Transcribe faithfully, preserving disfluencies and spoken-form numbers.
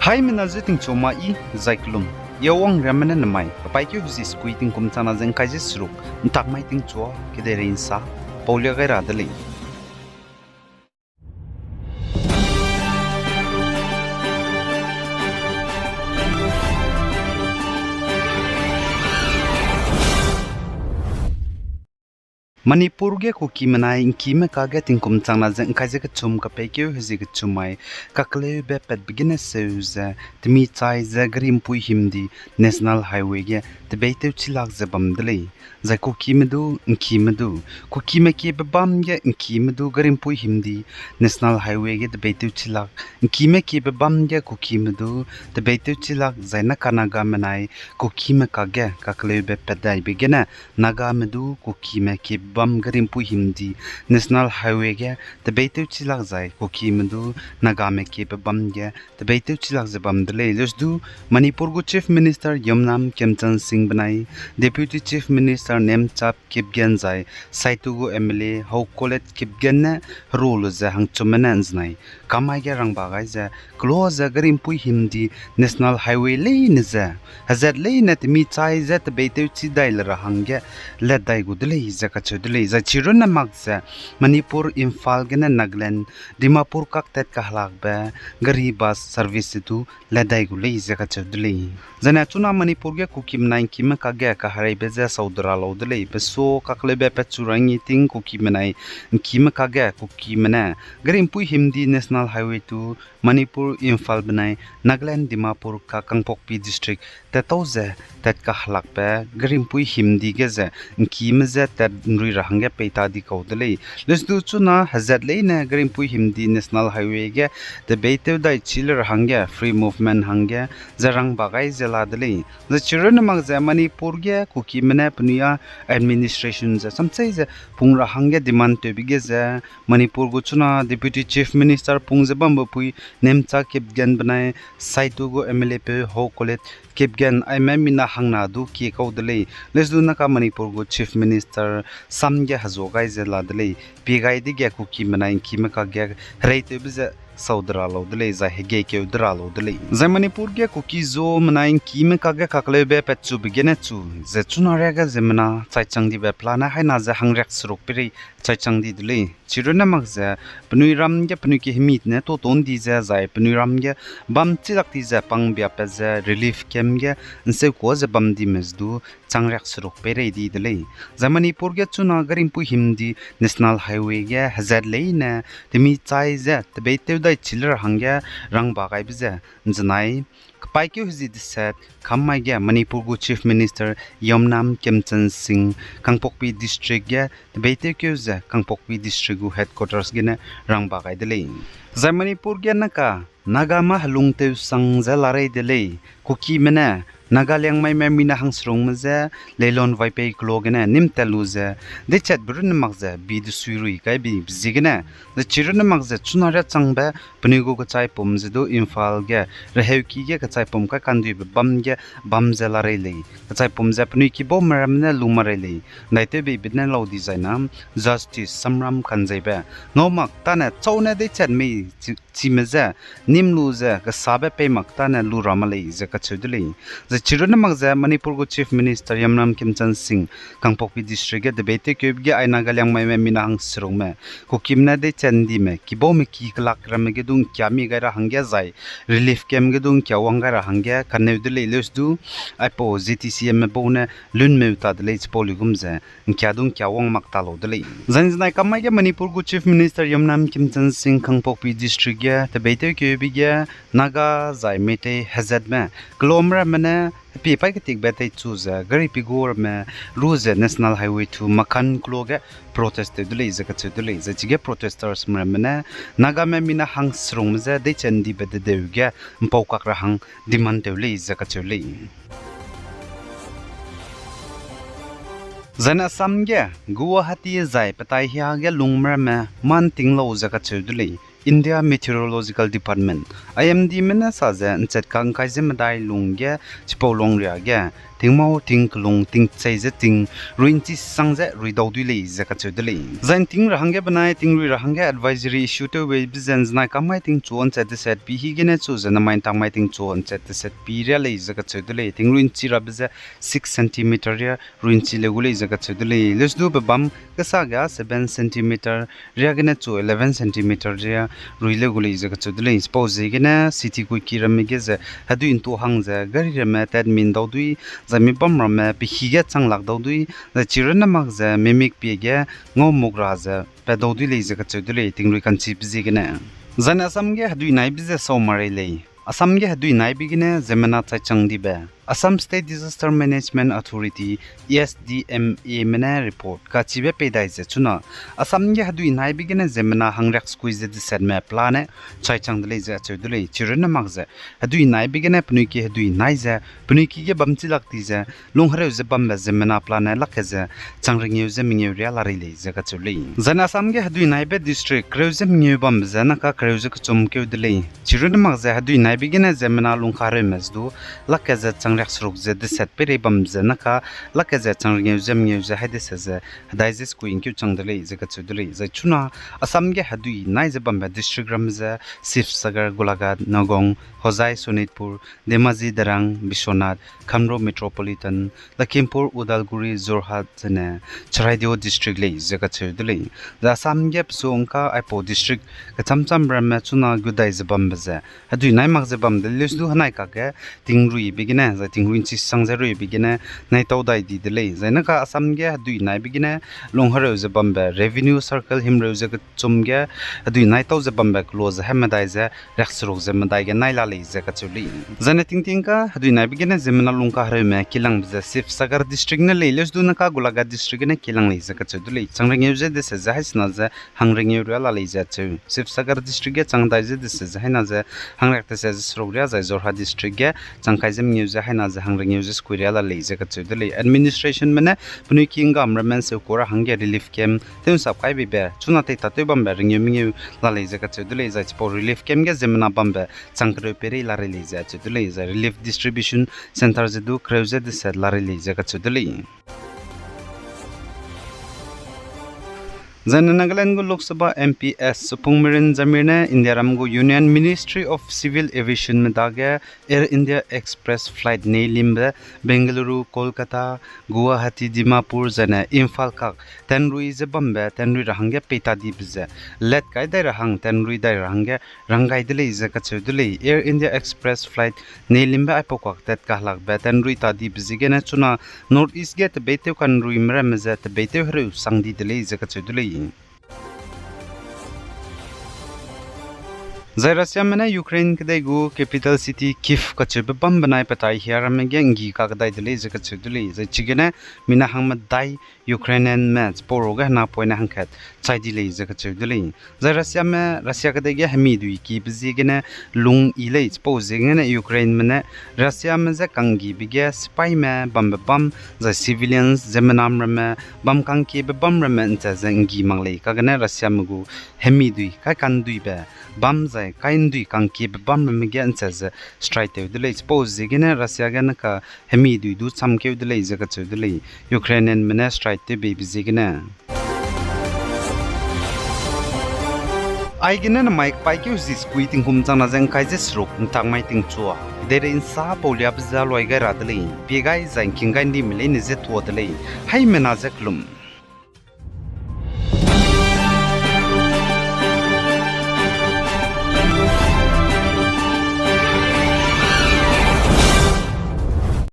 Haimena ze tingchu ma i, zai kelum. Yawang riamme ne nemai, kapaîkeu hezi sekui tingkum changna ze ngkai ze seruk, ntak mai tingchua, kedeirei nsa, paulia gai ra de lei. Manipur ge Kuki menai ngkime kage tingkum changna ze ngkai ze kechum kapaîkeu hezi kechum mai, kakleube patbe gene seu ze, temi chai ze gari mpui himdi National Highway ge tebeitew chilak ze bam de lei. Zai Kukime du, ngkime du, Kukime kiebe bam ge ngkime du gari mpui himdi National Highway ge tebeitew chilak, ngkime kiebe bam ge Kukime du tebeitew chilak zai Naga Naga menai Kukime kage kakleube pat daibe gene Nagame du Kukime kiebe bam gari mpui himdi National Highway ge tebeitew chilak zai Kukime du Nagame kiebe bam ge tebeitew chilak ze bam de lei. Leusdu Manipur gu Chief Minister Yumnam Khemchand Singh benai Deputy Chief Minister Neemchap Kipgen zai Saitu gu M L A Hou Kolet Kipgen ne heru lu ze hangchumme ne nzenai kamai ge rangba gai ze, kelo ze gari mpui himdi National Highway leine ze, hezat leine temi chai ze tebeitew chi dai le ra hangge lat dai gu de lei ze kacheu de lei. Zai chirunne mak ze Manipur Imphal gene Nagaland Dimapur kaktat kahelakbe gari bus service du lat dai gu lei ze kacheu de lei. Zaine chuna Manipur ge Kuki menai ngkime kage kahereibe ze sau de ra lau de lei, beso kakleube patchu ra ngi ting Kuki menai ngkime kage Kukime ne gari mpui himdi National Highway tu Manipur Imphal benai Nagaland Dimapur ka Kangpokpi District tat tau ze tat kahelakbe gari mpui himdi ge ze ngkime je tat nrui ra hangge peita di kau de lei. Leusdu chuna hezat leine gari mpui himdi National Highway ge tebeitew dai chi le ra hangge free movement hangge ze rangba gai ze la de lei. Zai chirunne mak ze Manipur ge Kukime ne penui a administration ze samchei ze pung ra hangge demand tewbe ge ze Manipur gu chuna Deputy Chief Minister pung ze bambe pui Neemchap Kipgen benai Saitu gu M L A peu Hou Kolet Kipgen aime mina hangna du kie kau de lei. Leusdu Naga Manipur gu Chief Minister sam ge hezuâ gai ze la de lei. Pie gai dege Kuki menai ngkime kage hereitewbe ze sau de ra lau de lei, zai hegeikeu de ra lau de lei. Zai Manipur ge Kuki zo menai ngkime kage kakleube patchube gene chu ze chuna riage ziemmena chaichang dibe pelane haina ze hangriak seruk peirei chaichang di de lei. Chirunne mak ze penui ram ge penui kehemi ne toton di ze zai penui ram ge bam chilak di ze pangbiapat ze relief camp ge nseukuâ ze bam dime ze du changriak seruk peirei di de lei. Zai Manipur ge chuna gari mpui himdi National Highway ge hezat leine temi chai ze tebeitew dai chi le ra hangge rangba gaibe ze nzenai kapaîkeu hezi deset kam mai ge Manipur gu Chief Minister Yumnam Khemchand Singh Kangpokpi District ge tebeitewkeu ze Kangpokpi District gu headquarters gene rangba gai de lei. Zai Manipur ge Naga, Naga mâ helung tewsang ze larei de lei. Kukime ne Naga Liangmaime mina hangserungme je Leilon Vaiphei kelo gene nîm tat lu ze deichatbe runne mak ze bi desui rui gaibe ziegene, zai chirunne mak ze chuna riachangbe penui gu kechaipum ze du Imphal ge reheuki ge kechaipum kaikanduibe bam ge bam ze larei lei. Kechaipum ze penui kibaume ramme ne lu marei lei. Ndaitewbeibe ne lau dizai na Justice Samram Kanzeibe ngau mak tane chau ne deichat mei chi, chime je nîm lu ze kesabe pei mak tane lu ra ma lei ze kacheu de lei. Zai chirunne mak ze Manipur gu Chief Minister Yumnam Khemchand Singh Kangpokpi District ge tebeitewkeube ge ai Naga Liangmaime mina hangserungme Kukime ne deichat ndime kibaume ki kelak ramme ge du ngkia mi gai ra hangge zai relief camp ge du ngkia wang gai ra hangge kaneu de lei leusdu aipau Z T C M me bau ne lunmeu ta de lei chipau luigum ze ngkia du ngkia wang mak ta lau de lei. Zai nzenai kam mai ge Manipur gu Chief Minister Yumnam Khemchand Singh Kangpokpi District ge tebeitewkeube ge Naga zai Meitei hezatme kelome ramme ne hepie paî ketikbe teichu ze gari pi gu ramme ru ze National Highway two Makhan kelo ge protest tew de lei ze kacheu de lei. Zai chige protestersme ramme ne Nagame mina hangserungme je deichat ndibe dedeu ge mpau kak ra hang demand tew lei ze kacheu lei. Zaine Assam ge Guwahati zai petai hia ge lungme ramme mâ nting lau ze kacheu de lei. India Meteorological Department, I M D me ne sa ze nchat kangkai ze medai lung ge chipau lungria ge tingmau, tingkelung, tingchei ze ting, rui'nchi sang ze ruidau dui lei ze kacheu de lei. Zai ’nting ra hangge benai tingrui ra hangge advisory issue tewbe be ze ’nzenai kam mai tingchu ’nchat deset pi hi gene chu ze namai ’ntang mai tingchu ’nchat deset pi riâ lei ze kacheu de lei. Tingrui ’nchi rabe ze six centimeter riâ rui'nchi leu gu lei ze kacheu de lei. Leusdu bebâm kesa ga seven centimeter riâ gene chu eleven centimeter riâ rui leu gu lei ze kacheu de lei. Chipauziegene city kuiki ramme ge ze hedui ’ntu hang ze gari ramme tatmi ’ndau dui, zai mi bam ramme pehî ge chang lak dau dui, zai chirunne mak ze mimik pie ge ngau muk ra ze pat dau dui lei ze kacheu de lei, tingrui ka'nchibe ziegene. Zaine Assam ge hedui naibe ze sau marei lei. Assam ge hedui naibe gene ziemmena chaichang dibe Assam State Disaster Management Authority, A S D M A me ne report kachibe pei dai ze chuna, Assam ge hedui naibe gene ziemmena hangriak sekui ze desetme pelane chaichang de lei ze acheu de lei. Chirunne mak ze hedui naibe gene penui ki hedui nai ze penui ki ge bamchi lak di ze lung hereu ze bambe ziemmena pelane lak ke ze chang rengeu ze mengeu riâ la rei lei ze kacheu lei. Zaine Assam ge hedui naibe district kereu ze mengeu bambe ze naka kereu ze kechum keu de lei. Chirunne mak ze hedui naibe gene ziemmena lungka hereume ze du lak ke ze chang riak seruk ze deset peirei bam ze naka lak ke ze chang rengeu ze mengeu ze hai deset ze hedai ze sekui ’ngkeu chang de lei ze kacheu de lei. Zai chuna Assam ge hedui nai ze bambe district ramme ze Sibsagar, Golaghat, Nagaon, Hojai, Sonitpur, Dhemaji, Darrang, Biswanath, Kamrup Metropolitan, Lakhimpur, Udalguri, Jorhat zene Charaideo district lei ze kacheu de lei. Zai Assam ge pesu ’ngka aipau district kecham cham ramme chuna gudai ze bambe ze hedui nai mak ze bam de lei. Leusdu henai kakge tingruibe gene zai tingrui ’nchi sang ze ruibe gene naitau dai di de lei. Zai naka Assam ge hedui naibe gene lung hereu ze bambe revenue circle himreu ze kechum ge hedui naitau ze bambe kelo ze hai medai ze riak seruk ze medai ge nai la lei ze kacheu lei. Zaine tingting ka hedui naibe gene ziemmena lungka hereume kilangbe ze Sibsagar district ne lei, leusdu naka Golaghat district gene kilang lei ze kacheu de lei. Chang rengeu ze deset ze hai sena ze hang rengeu riâ la lei ze acheu. Sibsagar district ge chang dai ze deset ze haina ze hang riak deset ze seruk riâ zai Jorhat district ge chang kai ze mengeu ze haina ze hang rengeu ze sekui riâ la lei ze kacheu de lei. Administrationme ne penui ki ’nggam ramme ’nseu ku ra hangge relief camp tew ’nsap kai beibe chuna tei tatew bambe rengeu mengeu la lei ze kacheu de lei. Zai chipau relief camp ge ziemmena bambe chang kereu peirei la rei lei ze acheu de lei. Zai relief distribution centre ze du kereu ze deset la rei lei ze kacheu de lei. Zaine Nagaland gu Lok Sabha M P S Supung Marin Jamir ne Indiaram gu Union Ministry of Civil Aviationme dage Air India Express flight neilimbe Bengaluru, Kolkata, Guwahati, Dimapur zaine Imphal kak tanrui ze bambe tanrui ra hangge peitadibe ze let kai dai ra hang tanrui dai ra hangge rang gai de lei ze kacheu de lei. Air India Express flight neilimbe aipau kak tat kahlakbe tanrui tadibe ziegene chuna North East ge tebeitew kanruime ramme ze tebeitew hereu sang di de lei ze kacheu de lei. Zai Russiame ne Ukraine kedei gu capital city Kyiv kacheube bam benai petai hia ramme ge ’nggi kakdai de lei ze kacheu de lei. Zai chigene mina hangmedai Ukrainianme chipau ruge henapoine hangkat chai di lei ze kacheu de lei. Zai Russiame, Russia kedei ge hemi dui kibe ziegene lung yi lei, chipau ziegene Ukraineme ne Russiame je ka'nggibe ge sipaime bambe bam, zai civilians, ziemmenam ramme, bam ka'ngkiebe bam ramme ’nchâ ze ’nggi mak lei, kagene Russiame gu hemi dui, kaikanduibe bam zai kaindui ka'ngkiebe bam ramme ge ’nchâ ze strike tew de lei, chipau ziegene Russia gene ka hemi dui du chamkeu de lei ze kacheu de lei, Ukrainianme ne strike tewbeibe ziegene. Aigene namai kepaîkeu zi sekui tingkum changna ze ’ngkai ze seruk ’ntak mai tingchua, deirei ’nsa pauliabe ze luai gai ra de lei, pie gai zai ’ngking gai ’ndime leine ze tuâ de lei, haimena ze kelum.